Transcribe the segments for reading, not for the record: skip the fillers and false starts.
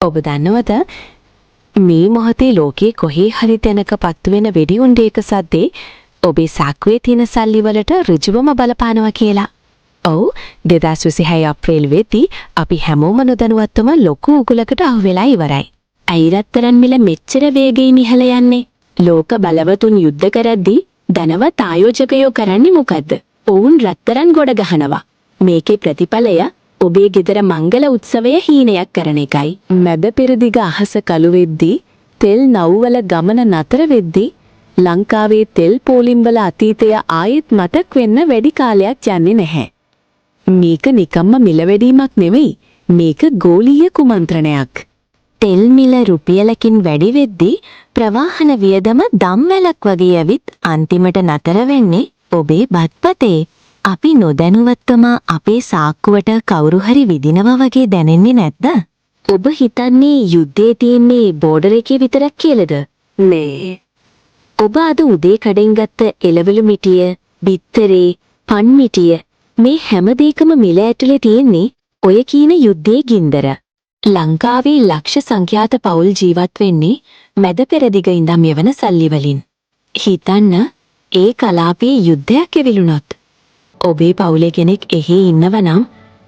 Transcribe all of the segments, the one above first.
ඔබ දන්නවද, මේ මොහොතේ ලෝකේ කොහේ හරි තැනක පත්තු වෙන වෙඩි උණ්ඩයක සද්දේ ඔබේ සාක්කුවේ තියෙන සල්ලි වලට ඍජුවම බලපානවා කියලා? ඔව්, 2026 අප්‍රේල් වෙද්දී අපි හැමෝම නොදැනුවත්වම ලොකු උගුලකට අහු වෙලා ඉවරයි. ඇයි රත්තරන් මිල මෙච්චර වේගයෙන් ඉහළ යන්නේ? ලෝක බලවතුන් යුද්ධ කරද්දී ධනවත් ආයෝජකයෝ කරන්නේ මොකද්ද? ඔවුන් රත්තරන් ගොඩ ගහනවා. මේකේ ප්‍රතිඵලය ඔබේ ගෙදර මංගල උත්සවය හීනයක් කරන එකයි. මැද පෙරදිග අහස කළු වෙද්දී, තෙල් නව්වල ගමන නතර වෙද්දී, ලංකාවේ තෙල් පෝලිම්වල අතීතය ආයෙත් මතක් වෙන්න වැඩි කාලයක් යන්නේ නැහැ. මේක නිකම්ම මිල වැඩීමක් නෙවෙයි. මේක ගෝලීය කුමන්ත්‍රණයක්. තෙල් මිල රුපියලකින් වැඩි වෙද්දී ප්‍රවාහන වියදම දම්වැලක් වගේ ඇවිත් අන්තිමට නතර වෙන්නේ ඔබේ බත්පතේ. අපි නොදැනුවත්වම අපේ සාක්කුවට කවුරු හරි විදිනවා වගේ දැනෙන්නේ නැද්ද? ඔබ හිතන්නේ යුද්ධේ තියෙන්නේ බෝඩර් එකේ විතරක් කියලාද? නෑ. ඔබ අද උදේ කඩෙන් ගත්ත එළවලු මිටිය, බිත්තරේ, පන් මිටිය, මේ හැම දෙයකම මිල ඇතුලේ තියෙන්නේ ඔය කියන යුද්ධයේ ගින්දර. ලංකාවේ ලක්ෂ සංඛ්‍යාත පවුල් ජීවත් වෙන්නේ මැද පෙරදිග ඉඳන් යවන සල්ලි වලින්. හිතන්න, ඒ කලාපයේ යුද්ධයක් ඇවිලුනොත්, ඔබේ පවුලේ කෙනෙක් එහෙ ඉන්නව නම්,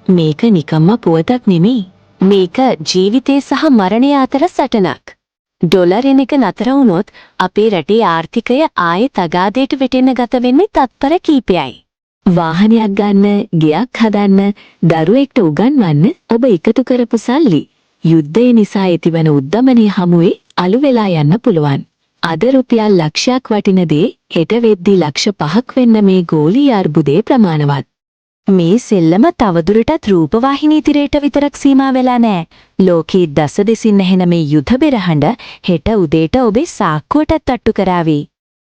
මේක නිකම්ම පුවතක් නෙමෙයි. මේක ජීවිතය සහ මරණය අතර සටනක්. ඩොලර් එන එක නතර වුණොත් අපේ රටේ ආර්ථිකය ආයෙත් අගාධයට වැටෙන්න ගත වෙන්නේ තත්පර කීපයයි. වාහනයක් ගන්න, ගෙයක් හදන්න, දරුවෙක්ට උගන්වන්න ඔබ එකතු කරපු සල්ලි යුද්ධය නිසා ඇතිවන උද්දමනය හමුවේ අලු වෙලා යන්න පුළුවන්. අද රුපියල් ලක්ෂයක් වටින දේ හෙට වෙද්දි ලක්ෂ 5ක් වෙන්න මේ ගෝලීය අර්බුදේ ප්‍රමාණවත්. මේ සෙල්ලම තවදුරටත් රූපවාහිනී තිරයට විතරක් සීමා වෙලා නෑ. ලෝකයේ දස දෙසින් ඇහෙන මේ යුධ බෙරහඬ හෙට උදේට ඔබේ සාක්කුවටත් තට්ටු කරාවි.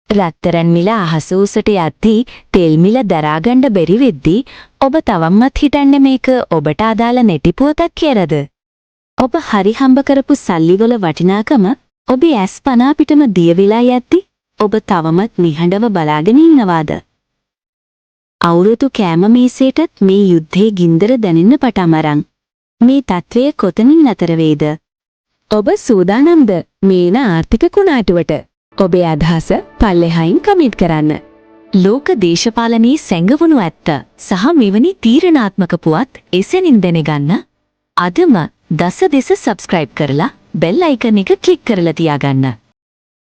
රත්තරන් මිල අහස උසට යද්දී, තෙල් මිල දරා ගන්න බැරි වෙද්දී, ඔබ තවමත් හිතන්නේ මේක ඔබට අදාළ නැති පුවතක් කියලාද? ඔබ හරි හම්බ කරපු සල්ලි වල වටිනාකම ඔබේ ඇස් පනා පිටම දිය වෙලා යද්දි, ඔබ තවමත් නිහඬව බලාගෙන ඉන්නවාද? අවුරුදු කෑම මේසයටත් මේ යුද්ධයේ ගින්දර දැනෙන්න පටන් අරන්. මේ තත්ත්වය කොතනින් නතර වෙයිද? ඔබ සූදානම්ද මේ එන ආර්ථික කුණාටුවට? ඔබේ අදහස පල්ලෙහායින් කමෙන්ට් කරන්න. ලෝක දේශපාලනයේ සැඟවුණු ඇත්ත සහ මෙවැනි තීරණාත්මක පුවත් එසැනින් දැනගන්න අදම දස දෙස සබ්ස්ක්‍රයිබ් කරලා බෙල් අයිකන් එක ක්ලික් කරලා තියාගන්න.